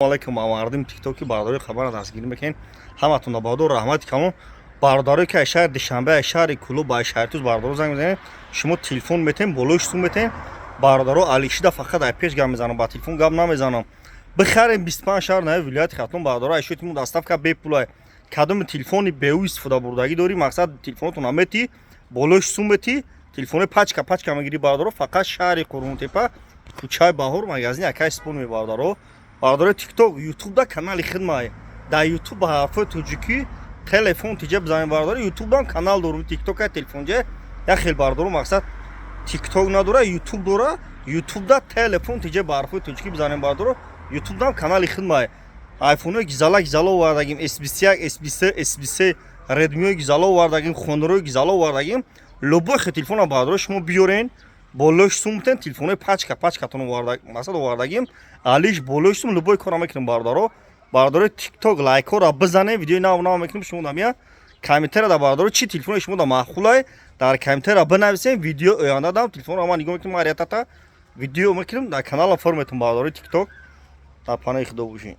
Алайкум, мардими Тиктоки, бародарои хабара дастгирӣ мекунед, ҳаматон баҳодор, раҳмати камон. Бародарое ки аз шаҳри Душанбе, аз шаҳри Кӯлоб, аз шаҳри Туз, бародаро, занг мезанед, шумо телефон метем, болои сум метем. Бародаро, алишида фақат ай пеш гап мезанам, ба телефон гап намезанам. Бихарем, 25 шаҳр нави вилояти Хатлон, бародаро, айшотиму доставка бепулай. Кадоми телефони беу истифода бурдагӣ дорӣ, мақсад, телефонотон мети, болои сум мети, телефони пачка пачка мегирӣ. Бародаро, фақат шаҳри Қурғонтепа, кӯчаи Баҳор, магазини акай Спон. Бародаро, бародарои Тикток, Ютубда канали хидмай, дар Ютуб ба ҳарфҳои тоҷикӣ «Телефон тиҷа» бизанем. Бародаро, Ютубам канал дорум, Тиктока телефонҷа як хел. Бародаро, мақсад, Тикток надора, Ютуб дора. Ютубда «Телефон тиҷа» ба ҳарфҳои тоҷикӣ бизанем. Бародаро, Ютубдам канали хидмай. Айфонҳои гизала гизала овардагим, S21, S23, S23, Редмиҳои гизала овардагим, Хонорои гизала овардагим. Любой хе телефона, бародаро, шумо биёрен, болош сум битен, телефонҳои пачка пачкатон, мақсад, овардагим, алиш болош сум, любой кора мекунем. Бародаро, бародарои Тикток, лайкҳоро бизанем, видеои нав нав мекунем. Шумо дамия комментария да, бародаро, чӣ телефони шумо да маъқулай, дар комментария бинависем. Видео оянда дам телефонро ман нигоҳ мекунем, ариятата видео мекунем, дар канала форметон. Бародарои Тикток, дар паноҳи Худо бошед.